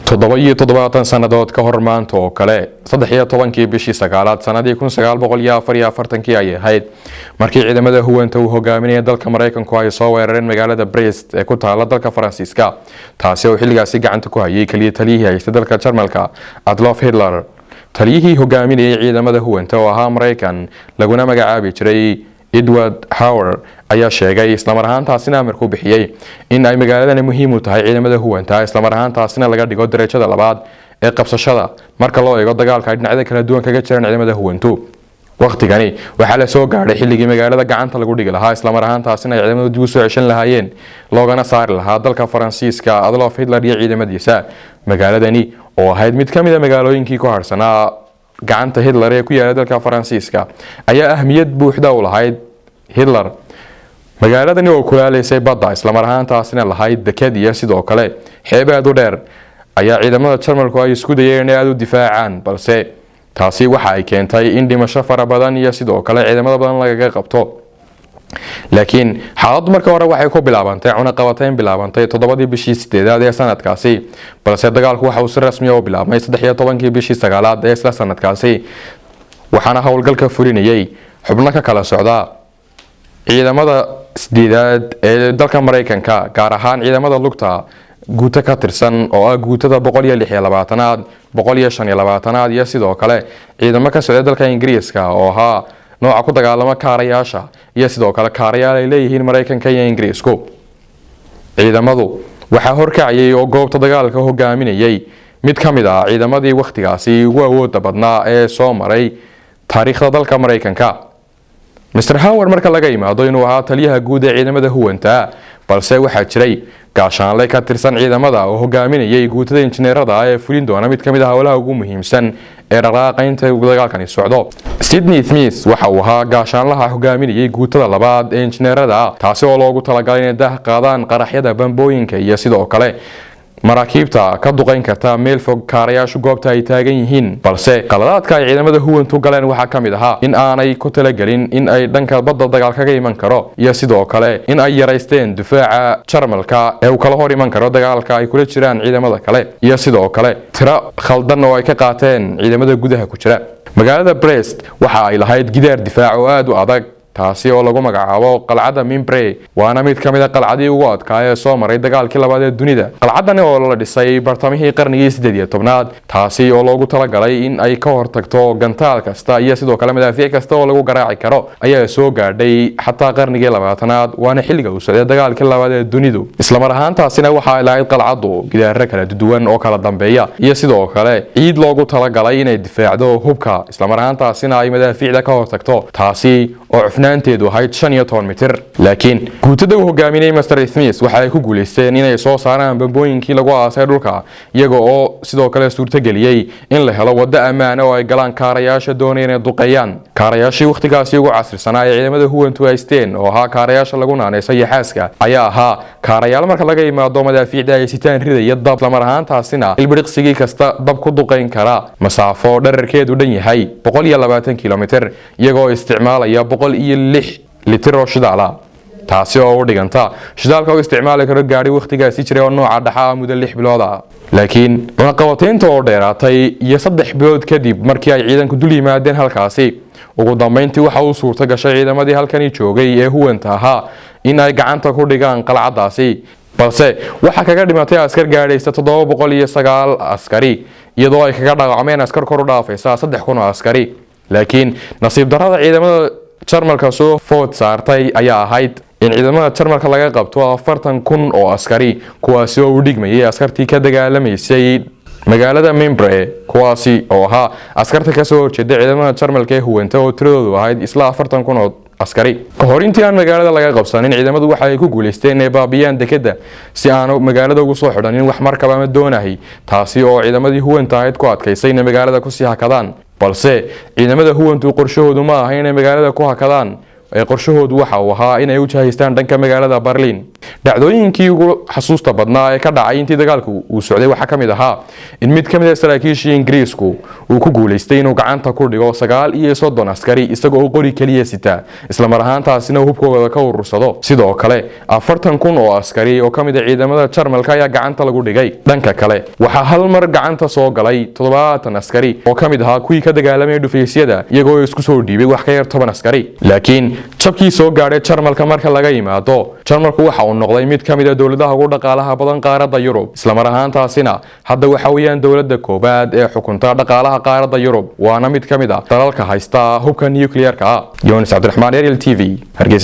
77 sannadood ka hor maanta oo kale, 13-kii bishii sagaalaad sanadii 1944-kii ayay ahayd markii ciidamada huwanta uu hogaaminaya dalka Maraykanku ay soo weerareen magaalada Brest ee ku taala dalka Faransiiska, taasi oo xilligaasi gacanta ku hayay keliya taliyihii haysta dalka Jarmalka, Adolf Hitler. Taliyihii hogaaminayay ciidamada huwanta oo ahaa Maraykan laguna magacaabi jiray Edward Howard ayaa sheegay, islamar ahaantaasina amar ku bixiyey, in ay magaaladani muhiim u tahay ciidamada huwanta, islamar ahaantaasina laga dhigo darajada labaad ee qabsashada marka loo eego dagaalka ay dhinacyada kala duwan kaga jiraan ciidamada huwantu. Waqtigani waxaa la soo gaadhay xilligii magaalada gacanta lagu dhigi lahaa, islamar ahaantaasina ay ciidamadu dib u soo ceshan lahaayeen, loogana saari lahaa dalka Faransiiska Adolf Hitler iyo ciidamadiisa. Magaaladani oo ahayd mid ka mid a magaalooyinkii ku harsanaa gacanta Hitler ee ku yaala dalka Faransiiska ayaa ahmiyad buuxda u lahayd Hitler. Magaaladani oo kulaalaysay badda, islamar ahaantaasina lahayd deked iyo sidoo kale xeeb aada u dheer, ayaa ciidamada Jarmalku ay isku dayeen inay aada u difaacaan, balse taasi waxa ay keentay in dhimasho fara badan iyo sidoo kale ciidamada badan lagaga qabto. Laakiin xaaladdu marka hore waxay ku bilaabantay cunaqabatayn bilaabantay 7-dii bishii sideedaad ee sanadkaasi, balse dagaalku waxa uu si rasmi ah u bilaabmay 13-kii bishii sagaalaad ee isla sanadkaasi, waxaana howlgalka fulinayay xubno ka kala socda ciidamada sideedaad ee dalka Maraykanka, gaar ahaan ciidamada lugta guuto ka tirsan oo ah guutada 126-aad, 125-aad iyo sidoo kale ciidamo ka socda dalka Ingiriiska oo ahaa nooca ku dagaalama kaarayaasha iyo sidoo kale kaarayaal ay leeyihiin Maraykanka iyo Ingiriisku. Ciidamadu waxaa horkacayay oo goobta dagaalka hogaaminayay mid ka mid ah ciidamadii wakhtigaasi ugu awooda badnaa ee soo maray taariikhda dalka Maraykanka, Mr Howard. Marka laga yimaado inuu ahaa taliyaha guud ee ciidamada huwanta, balse waxaa jiray gaashaanle ka tirsan ciidamada oo hogaaminayay guutada injineerada ee fulin doona mid ka mid ah howlaha ugu muhiimsan ee dhaqdhaqaaqa inta dagaalkani socdo. Sydney Smith waxa uu ahaa gaashaanlaha hogaaminayay guutada labaad ee injineerada, taasi oo loogu talagalay inay daah qaadaan qaraxyada bambooyinka iyo sidoo kale maraakiibta ka duqayn karta meel fog kaarayaashu goobta ay taagan yihiin. Balse qaladaadka ay ciidamada huwantu galeen waxaa ka mid ahaa in aanay ku talagelin in ay dhanka badda dagaal kaga iman karo iyo sidoo kale in ay yaraysteen difaaca Jarmalka ee uu kala hor iman karo dagaalka ay kula jiraan ciidamada kale, iyo sidoo kale tiro khaldan oo ay ka qaateen ciidamada gudaha ku jira. Magaalada Brest waxa ay lahayd gidaar difaac oo aada u adag, taasi oo lagu magacaabo qalcadda Mimbre, waana mid ka mid a qalcadii ugu adkaa ee soo maray dagaalkii labaad ee dunida. Qalcaddani oo la dhisay bartamihii qarnigii 18-aad, taasi oo loogu talagalay in ay ka hortagto gantaal kasta iyo sidoo kale madaafiic kasta oo lagu garaaci karo, ayaa soo gaadhay xataa qarnigii 20-aad, waana xilliga uu socday dagaalkii labaad ee dunidu. Islamar ahaantaasina waxa ay lahayd qalcaddu gidaaro kala duwan oo kala dambeeya iyo sidoo kale ciid loogu talagalay inay difaacdo hubka, islamar ahaantaasina ay madaafiicda ka hortagto, taasi oo cufnaanteedu ahayd 15 mitir. Laakiin guutada uu hogaaminayay Master Smith waxa ay ku guuleysteen inay soo saaraan bambooyinkii lagu aasay dhulka, iyaga oo sidoo kale suurtageliyey in la helo waddo ammaan oo ay galaan kaarayaasha doonaya inay duqeeyaan. Kaarayaashii wakhtigaasi ugu casrisanaa ee ciidamada huwantu haysteen oo ahaa kaarayaasha lagu naanaysa yaxaaska ayaa ahaa kaarayaal marka laga yimaado madaafiicda ay sitaan ridaya dab, islamar ahaantaasina ilbiriqsigii kasta dab ku duqayn kara masaafo dherarkeedu dhan yahay 120 kilomitir, iyagoo isticmaalaya 106 litir oo shidaala, taasi oo u dhiganta shidaalka u isticmaali karo gaadhi wakhtigaasi jiray oo nooca dhaxa ah muddo 6 bilood ah. Laakiin cunaqabataynta oo dheeraatay iyo 3 bilood kadib markii ay ciidanku dul yimaadeen halkaasi, ugu dambeyntii waxa uu suurto gashay ciidamadii halkani joogay ee huwanta ahaa in ay gacanta ku dhigaan qalcaddaasi, balse waxaa kaga dhimatay askar gaadhaysa 709 askari, iyadoo ay kaga dhaawacmeen askar kor u dhaafaysa 3000 oo askari. Laakiin nasiib darrada ciidamada Jarmalka soo food saartay ayaa ahayd in ciidamada Jarmalka laga qabto 40,000 oo askari, kuwaasi oo u dhigmayay askartii ka dagaalamaysay magaalada Mimbre, kuwaasi oo ahaa askarta kasoo horjeeda ciidamada Jarmalka ee huwanta oo tiradoodu ahayd isla 40,000 oo askari. Ka hor intii aan magaalada laga qabsanin, ciidamadu waxa ay ku guuleysteen inay baabiyaan dekeda si aanu magaalada ugu soo xidhanin wax markab ama doonahay, taasi oo ciidamadii huwanta ahayd ku adkaysay inay magaalada kusii hakadaan. Balse ciidamada huwantu qorshahoodu ma aha inay magaalada ku hakadaan. Ee qorshahoodu waxa uu ahaa inay u jahaystaan dhanka magaalada Berlin. Dhacdooyinkii ugu xasuusta badnaa ee ka dhacay intii dagaalku uu socday waxaa ka mid ahaa in mid ka mid a saraakiishii Ingiriisku uu ku guulaystay inuu gacanta ku dhigo 39 askari isagoo u qori keliya sita, islamar ahaantaasina uu hubkooda ka urursado. Sidoo kale 40,000 oo askari oo ka mid a ciidamada Jarmalka ayaa gacanta lagu dhigay. Dhanka kale, waxaa hal mar gacanta soo galay 70 askari oo ka mid ahaa kuwii ka dagaalamayay dhufaysyada, iyagoo isku soo dhiibay wax ka yar 10 askari. Laakiin jabkii soo gaadhay Jarmalka marka laga yimaado, Jarmalku waxa uu noqday mid ka mid a dowladaha ugu dhaqaalaha badan qaaradda Yurub, islamar ahaantaasina hadda waxa weeyaan dowladda koowaad ee xukunta dhaqaalaha qaaradda Yurub, waana mid ka mid a dalalka haysta hubka nuclearka ah. Yonis Cabdiraxmaan, Ariel TV, Hargeysa.